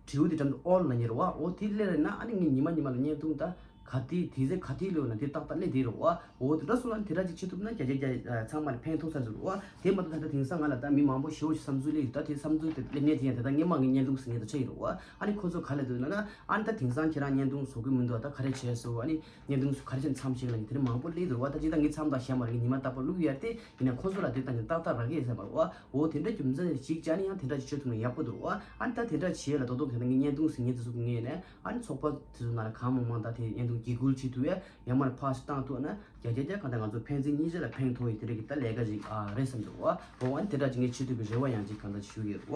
དྲིའུ་དེ་འགྲམ་དུ་ཨོལ་ལ་ཉེར་བ། འོ་དེ་སླེབས་རེད་ན་ཨ་ནི་ངས་ཉི་མ་ཉི་མ་ལ་བརྙན་ཐུང་ད་ག་དེ་དེ་ཚེ་ག་དེ་ལོས་ན་དེ་ཏག་ཏག་སླེབས་དེ་རེད་བ། འོ་དེ་འདྲ་སོང་ན་དེ་འདྲ་ཅིག་བྱེད་ཐུབ་ན་རྒྱ་རྒྱ་རྒྱ་ཚང་མ་ལ་ཕན་ཐོགས་ས་ཟེར་བ། དེ་མ་གཏོགས་ད་ལྟ་དེང་སང་ང་ལ་ད་མི་མང་པོ་ཞེ་པོ་ཞིག་བསམ་ཚུལ་སླེབས་ཡོད། ད་དེ་བསམ་ཚུལ་དེ་སླེབས་མཁན་དེ་ཡང་ད་ལྟ་སྔས་མ་ངས་བརྙན་ཐུང་ཟེར་མཁན་དེ་ཆགས་ཡོད་རེད་བ། ཨ་ནི་ཁོ་ཚོ་ག་ལ་འདུག་ན་ན་ཨ་ནི་ད་དེང་སང་ཁྱེད་རང་བརྙན་ཐུང་བཟོ་གི་མི་འདུག་ད་ག་རེ་བྱས་སོང་། ཨ་ནི་བརྙན་ཐུང་ག་རེ་བྱས་མཚམས་བཞག་ལ་ནི་དེ་རིང་མང་པོ་སླེབས་འདུག་བ། ད་ཅི་ད་ངས་མཚམས་དང་བཞག་མ་རེད། ངས་ཉི་མ་རྟག་པར་བླུག་ཡ་དེ་ཡིན་ན་ཁོ་ཚོ་ལ་དེ་ལྟ་ནི་ཏག་ཏག་རག་གི་ཡོད་ས་མ་རེད་བ། འོ་དེ་འདྲ་རྒྱུ་མཚན་ཞིག་བྱས་ནས་ཡང་དེ་འདྲ་ཅིག་བྱེད་ཐུབ་ན་ཡག་པོ་འདུག་བ། ཨ་ནི་ད་དེ་འདྲ་བྱས་ལ་ད་དུང་དེ་འདྲ་ངས་བརྙན་ཐུང་ཟེར་མཁན་དེ་ཚོ་གི་ངོས་ནས་ཨ་ནི་ཚོགས་པ་དེ་ཚོ་ནང་ལ་གང་མང་མང་ད་དེ་བརྙན་ཐུང་འགན་འཁུར་བྱེད་ཐུབ་ཡ་ཡང་མ་ལ་ཕར་བཏང་ཐུབ་ན་རྒྱ་རྒྱ་རྒྱ་གང་ལྟར་ང་ཚོ་ཕན་ཚུན་གཉིས་ཆ་ལ་ཕན་ཐོགས་ཡོད་དེ་འདྲ་གི་ད་ལས་ཀ་ཅིག་ཨ་རེད་བསམ་འདུག་བ། འོ་ཨ་ནི་དེ་འདྲ་ཅིག་ངས་བྱེད་ཐུབ་པའི་རེ་བ་ཡང་ཅིག་གང་ལྟར་ཞུ་གི་ཡོད་བ།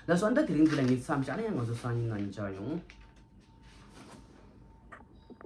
ལགས་སོ། ཨ་ནི་ད་དེ་རིང་འདི་ལ་ངས་མཚམས་བཞག་ན་ཡང་ང་ཚོ་སང་ཉིན་ནང་ཉིན་མཇལ་ཡོང་།